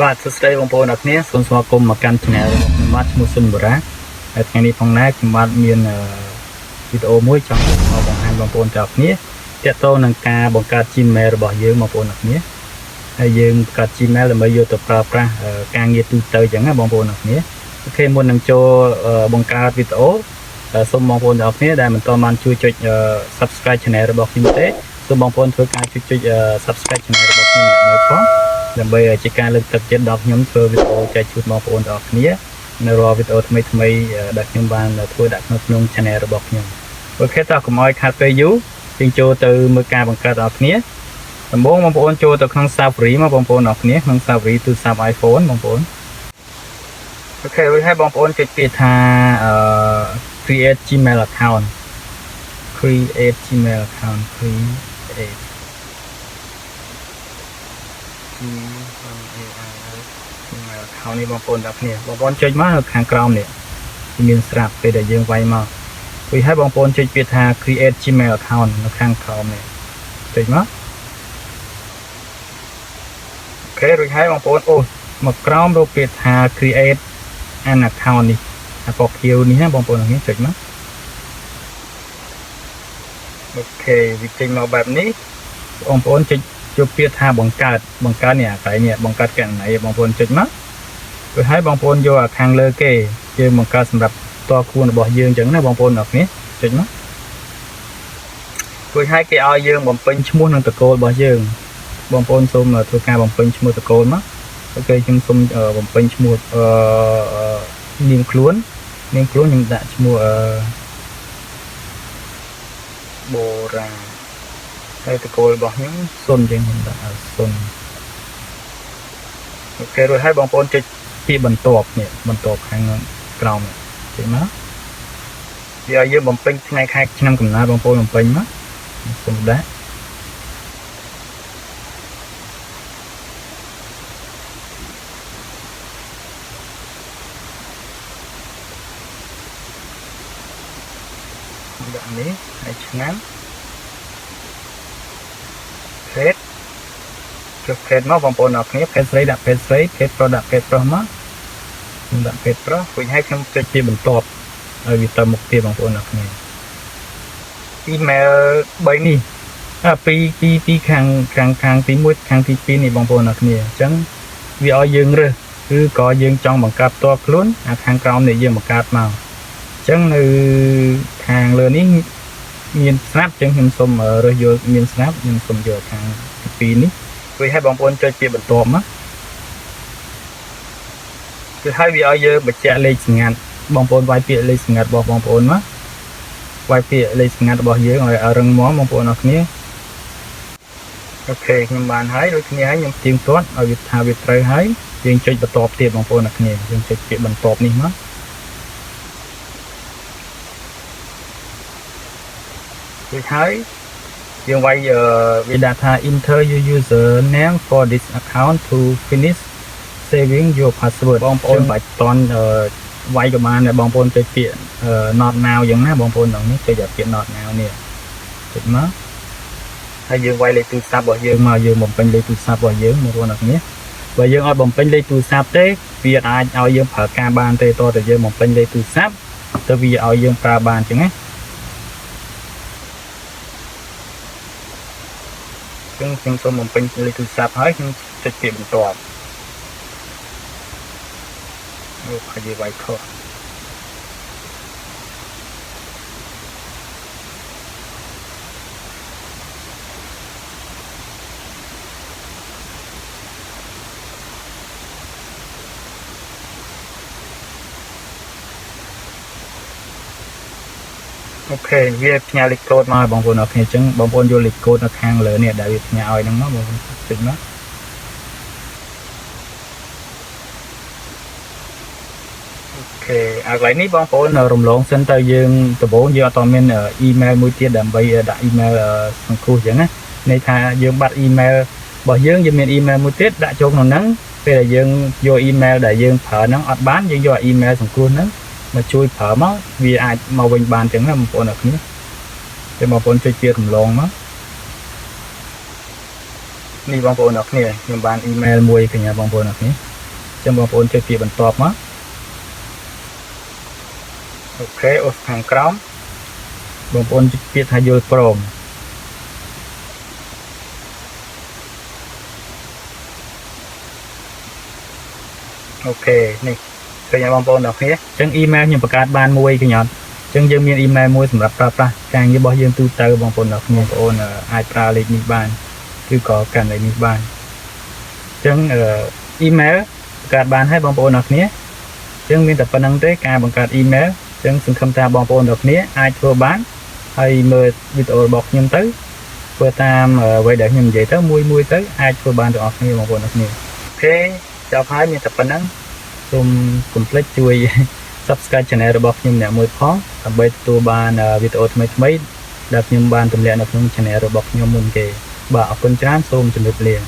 បាទសួស្តីបងប្អូនអរគ្នាសូមស្វាគមន៍មកកាន់ Channel របស់ខ្ញុំបាទឈ្មោះសុនបូរ៉ាហើយថ្ងៃនេះផងដែរខ្ញុំបាទមានអឺវីដេអូមួយចង់មកបង្ហាញបងប្អូនទាំងអស់គ្នាទាក់ទងនឹងការបង្កើត Gmail របស់យើងបងប្អូនអរគ្នាហើយយើងបង្កើត Gmail ដើម្បីយកទៅប្រើប្រាស់អឺការងារទូទៅអញ្ចឹងណាបងប្អូនអរគ្នាOK មុននឹងចូលអឺបង្កើតវីដេអូអឺសូមបងប្អូនទាំងអស់គ្នាដែលមិនទាន់បានជួយចុចអឺ Subscribe Channel របស់ខ្ញុំទេសូមបងប្អូនធ្វើការជួយចុចអឺ Subscribe Channel របស់ខ្ញុំម្នាក់មួយផង ដើម្បីជាការលើកទឹកចិត្តដល់ខ្ញុំធ្វើវីដេអូចែកជូនបងប្អូនទាំងអស់គ្នានៅរាល់វីដេអូថ្មីថ្មីៗដែលខ្ញុំបានធ្វើដាក់ក្នុងក្នុង Channel របស់ខ្ញុំOK តោះកុំឲ្យខាតពេលយូរយើងចូលទៅមើលការបង្កើតទាំងអស់គ្នាដំបូងបងប្អូនចូលទៅក្នុង Safari មកបងប្អូនទាំងអស់គ្នាក្នុង Safari ទូរស័ព្ទ iPhone បងប្អូន OK រួចហើយបងប្អូនចុចពាក្យថាអឺ create Gmail account create Gmail account create G M A I L Gmail account នេះបងប្អូនទាំងគ្នាបងប្អូនចុចមកនៅខាងក្រោមនេះវាមានស្រាប់ពេលដែលយើងវាយមករួចហើយបងប្អូនចុចពាក្យថា create Gmail account នៅខាងក្រោមនេះចុចមក OK រួចហើយបងប្អូនអូមកក្រោមរកពាក្យថា create an account នេះអាពណ៌ខៀវនេះណាបងប្អូនទាំងគ្នាចុចមក OK វាចេញមកបែបនេះបងប្អូនចុចយកពាក្យថាបង្កើតបង្កើតនេះអាកន្លែងនេះបង្កើតគណនីបងប្អូនចុចមករួចហើយបងប្អូនយកអាខាងលើគេយើងបង្កើតសម្រាប់ផ្ទាល់ខ្លួនរបស់យើងអញ្ចឹងណាបងប្អូនទាំងគ្នាចុចមករួចហើយគេឲ្យយើងបំពេញឈ្មោះនិងត្រកូលរបស់យើងបងប្អូនសូមធ្វើការបំពេញឈ្មោះត្រកូលមក OK ខ្ញុំសូមបំពេញឈ្មោះអឺនាមខ្លួននាមខ្លួនខ្ញុំដាក់ឈ្មោះអឺបូរ៉ាហើយត្រកូលរបស់ខ្ញុំសុនអញ្ចឹងខ្ញុំដាក់សុន OK រួចហើយបងប្អូនចុចពាក្យបន្ទាប់នេះបន្ទាប់ខាងក្រោមនេះចុចមកវាឲ្យយើងបំពេញថ្ងៃខែឆ្នាំកំណើតបងប្អូនបំពេញមកសូមដាក់ដាក់នេះហើយឆ្នាំភេទចុះភេទមកបងប្អូនអរគ្នាភេទស្រីដាក់ភេទស្រីភេទប្រុសដាក់ភេទប្រុសមកខ្ញុំដាក់ភេទប្រុសរួចហើយខ្ញុំចុចពីបន្ទាប់ឲ្យវាទៅមុខទៀតបងប្អូនអរគ្នាអ៊ីមែល3នេះអាពីពីពីខាងខាងខាងទី1ខាងទី2នេះបងប្អូនអរគ្នាអញ្ចឹងវាឲ្យយើងរើសឬក៏យើងចង់បង្កើតផ្ទាល់ខ្លួនអាខាងក្រោមនេះយើងបង្កើតមកអញ្ចឹងនៅខាងលើនេះមានស្រាប់អញ្ចឹងខ្ញុំសូមរើសយកមានស្រាប់ខ្ញុំសូមយកខាងទី2នេះរួចហើយបងប្អូនចុចពីបន្ទាប់មកគឺហើយវាឲ្យយើងបញ្ជាក់លេខសម្ងាត់បងប្អូនវាយពាក្យលេខសម្ងាត់របស់បងប្អូនមកវាយពាក្យលេខសម្ងាត់របស់យើងឲ្យរឹងមាំបងប្អូនអរគ្នាOK ខ្ញុំបានហើយដូចគ្នាហើយខ្ញុំទៀងទាត់ឲ្យវាថាវាត្រូវហើយយើងចុចបន្ទាប់ទៀតបងប្អូនអរគ្នាយើងចុចពាក្យបន្ទាប់នេះមករួចហើយយើងវាយវាដាក់ថា enter your username for this account to finish saving your password បងប្អូនបាច់តន់វាយក៏បានដែរបងប្អូនចុចពាក្យ not now យ៉ាងណាបងប្អូនទាំងនេះចុចតែពាក្យ not now នេះចុចមកហើយយើងវាយលេខទូរស័ព្ទរបស់យើងមកយើងបំពេញលេខទូរស័ព្ទរបស់យើងបងប្អូនទាំងនេះបើយើងអត់បំពេញលេខទូរស័ព្ទទេវាអាចឲ្យយើងប្រើការបានទេតើតែយើងបំពេញលេខទូរស័ព្ទទៅវាឲ្យយើងប្រើបានអញ្ចឹងណាចឹងខ្ញុំសូមបំពេញលេខទូរស័ព្ទហើយខ្ញុំចុចពាក្យបន្ទាប់អូហើយវាយខុស OK វាផ្ញើលេខកូដមកឲ្យបងប្អូនអរគ្នាអញ្ចឹងបងប្អូនយកលេខកូដនៅខាងលើនេះដែលវាផ្ញើឲ្យហ្នឹងមកបងប្អូនចុចមក OK អាកន្លែងនេះបងប្អូនរំលងសិនទៅយើងដំបូងយើងអត់មានអ៊ីមែលមួយទៀតដើម្បីដាក់អ៊ីមែលសង្គ្រោះអញ្ចឹងណាន័យថាយើងបាត់អ៊ីមែលរបស់យើងយើងមានអ៊ីមែលមួយទៀតដាក់ចូលក្នុងហ្នឹងពេលដែលយើងយកអ៊ីមែលដែលយើងប្រើហ្នឹងអត់បានយើងយកអ៊ីមែលសង្គ្រោះហ្នឹងមកជួយប្រើមកវាអាចមកវិញបានអញ្ចឹងណាបងប្អូនអរគ្នាតែបងប្អូនចុចជារំលងមក នេះបងប្អូនអរគ្នាខ្ញុំបានអ៊ីមែលមួយកញ្ញាបងប្អូនអរគ្នាអញ្ចឹងបងប្អូនចុចពាក្យបន្ទាប់មក OK អូសខាងក្រោមបងប្អូនចុចពាក្យថាយល់ព្រម OK នេះឃើញបងប្អូនអរគ្នាអញ្ចឹងអ៊ីមែលខ្ញុំបង្កើតបានមួយកញ្ញាអញ្ចឹងយើងមានអ៊ីមែលមួយសម្រាប់ប្រើប្រាស់ការងាររបស់យើងទូទៅបងប្អូនអរគ្នាបងប្អូនអាចប្រើលេខនេះបានឬក៏កាន់លេខនេះបានអញ្ចឹងអ៊ីមែលបង្កើតបានហើយបងប្អូនអរគ្នាអញ្ចឹងមានតែប៉ុណ្្នឹងទេការបង្កើតអ៊ីមែលអញ្ចឹងសង្ឃឹមថាបងប្អូនអរគ្នាអាចធ្វើបានហើយមើលវីដេអូរបស់ខ្ញុំទៅធ្វើតាមអ្វីដែលខ្ញុំនិយាយទៅមួយមួយទៅអាចធ្វើបានទាំងអស់គ្នាបងប្អូនអរគ្នា OK ចប់ហើយមានតែប៉ុណ្្នឹងសូមកុំភ្លេចជួយ Subscribe Channel របស់ខ្ញុំអ្នកមួយផងដើម្បីទទួលបានវីដេអូថ្មីៗដែលខ្ញុំបានទម្លាក់នៅក្នុង Channel របស់ខ្ញុំមុនគេបាទអរគុណច្រើនសូមជម្រាបលា។